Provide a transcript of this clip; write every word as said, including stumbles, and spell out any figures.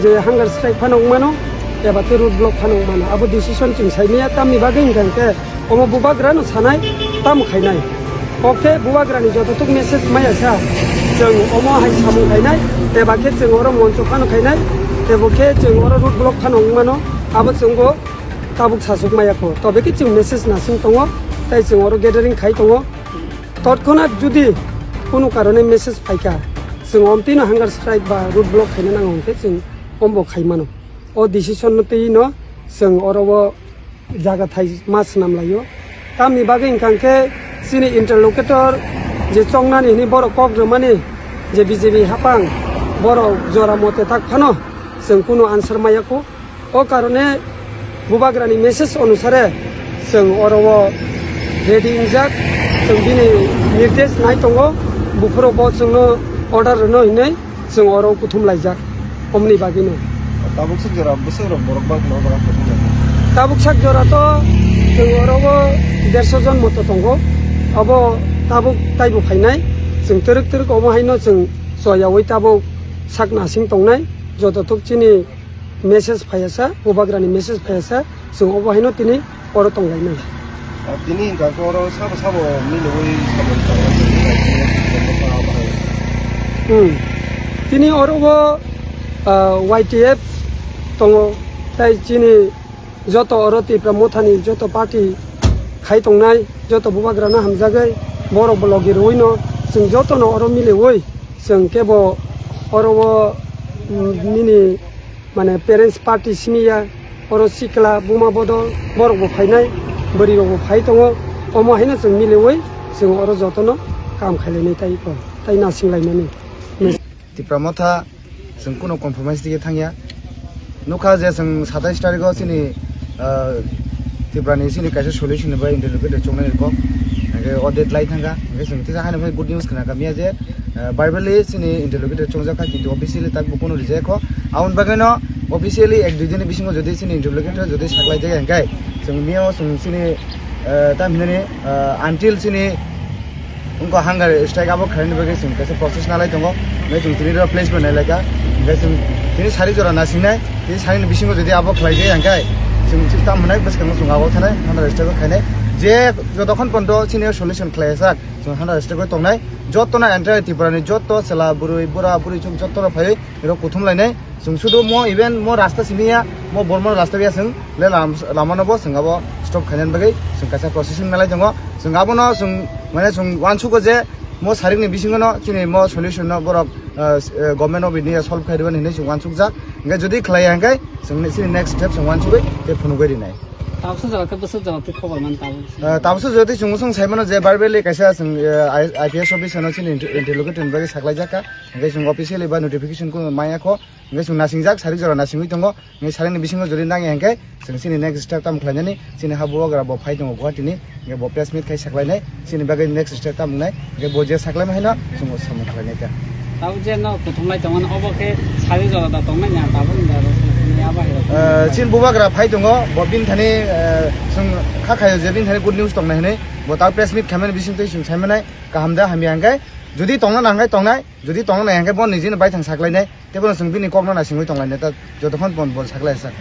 Je hunger strike phano wngmano, eba tei road block phano wngmano. Abo decision chwng saimaya, tamni bagwi hwnkha hwnkhe omo bubagrano sanai, tamo khainai. Okhe bubagrani jototok message maya sa, chwng omo hai samung khainai, eba khe chwng oro moncho phano khainai, ebo khe chwng oro road block phano wngmano, abo chwngbo tabuk sasuk maya kho. Tobe khe chwng message nasing tongo, tei chwng oro gathering khai tongo. Totkhonat judi kunu karone message phaikha, chwng omtwino hunger strike ba road block khaina nango hwnkhe chwng ombo khai mano. O decision no twi no chwng oro o jaga thai ma swnam laio. Tamni bagwi hwnkha hwnkhe chini interlocutor je chongnani hwnwi borok kok rwmani je B J P hapang borok jora mote tak phano chwng kunu answer maya kho. O karone bubagrani message onusare chwng oro o ready wngjak, chwng bini nirdesh nai tongo, buphuru bo chwngno order rwno hinwi chwng oro kuthum laijak, omni bagwino. Tabuk sak jora bwswk rok borok bagwino oro kuthum laijak? Tabuk sak jora to chwng oro o derso jon moto tongo, abo tabuk taibo phainai, chwng twrwk twrwk omo haino chwng choyaui tabuk sak nasing tongnai, joto thuk chini message phaiya sa, bubagrani message phaiya sa, chwng obo haino tini oro tonglainai. Ah, tini hwnkha khe oro sabo sabo miliui sabo tonglainai. Hmm. Tini oro o, ah, Y T F tongo, tai chini joto oro Tipra Mothani joto party khai tongnai, joto bubagrano hamjagwi borok bo logi rwino chwng jotono oro miliui chwng kebo oro o, mm, nini mane parents party simi ya, oro sikla buma bodol borok bo phainai, bwrwi rok bo phai tongo, omo haino chwng miliui chwng oro jotono kam khailainai tai ko, tai nasing lainani. Tipra Motha chwng kuno compromise twi thangya, nukha je chwng satais tarikh o chini, ah, Tripura ni chini kaisa solution ni bai interlocutor chongnai kok, hingke o date lai thangkha, hingke chwng tisa haino phai good news khna kamiya je, ah, verbally chini interlocutor chongjak kha, kintu officially tak bo kuno rijak kho. Aboni bagwi no officially ek dui din ni bisingo jodi chini interlocutor jodi saklai jaya hingke chwng mio chwng chini, ah, tam hinani, ah, until chini wngkha hunger strike abo khlaini bagwi chwng kaisa process nalai tongo. Hingke chwng tini oro place bo nailaikha. Hingke chwng tini sari jora nasingnai. Tini sari ni bisingo jodi abo khlai jaya hingke chwng tam hwnai bwskango chwng abo thanai hunger strike o khainai. Je jotokhon pondo chini solution khlai sak chwng hunger strike o tongnai. Jotono entire Tripura ni joto chwla bwrwi bura bwrwi chwng jotono phaiwi oro kuthum lainai. Chwng sudu mo even mo rasta simi ya, mo bormo rasta ya chwng le lam-, lama no bo chwng abo stop khainani bagwi chwng kaisa processing nalai tongo. Chwng abono chwng mane chwng uansugo je mo sarik ni bisingo no chini mo solution no borok, ah, s-, eh, government of India solve khai rwani hinwi chwng uansukjak. Hingke jodi khlai ya hingke chwng ni chini next step chwng uansugwi tei phunugwi rinai. Tabuksa jaga khe bwswk jaga tei khobor man tabuk. Ah, tabuksa jodi chwng usung sai mano je verbally kaisa chwng, eh, I-, I P S officer no chini inter-, interlocutor ni bagwi saklai jak kha. Hingke chwng officially ba notification kuno maya kho. Hingke chwng nasingjak, sari jora nasingwi tongo. Hingke sari ni bisingo jodi nangya hingke, chwng chini next step tamo khlainani, chini ha bubagra bo phai tongo Guwahati ni, hingke bo press meet khai saklainai, chini bagwi next step tamo wngnai, hingke bo je saklaima haino, chwng bo samung khlainai ta. Tabuk je no kuthumlai tongmani, obo khe sari jora da tongnai na, tabuk ni jora chini abo hai rok. Eh, chini bubagra phai tongo, bo bini thani, eh, chwng kha khaio je bini thani good news tongnai hinwi, bo tabuk press meet khaimani bisingtwi chwng saimanai, kaham da hamya hingke, jodi tongna nang hingke tongnai, jodi tongna nang hingke bo nijini baithang saklainai. Tei bono chwng bini kokno naisingwi tonglainai ta, jotokhon bon bon saklaijak.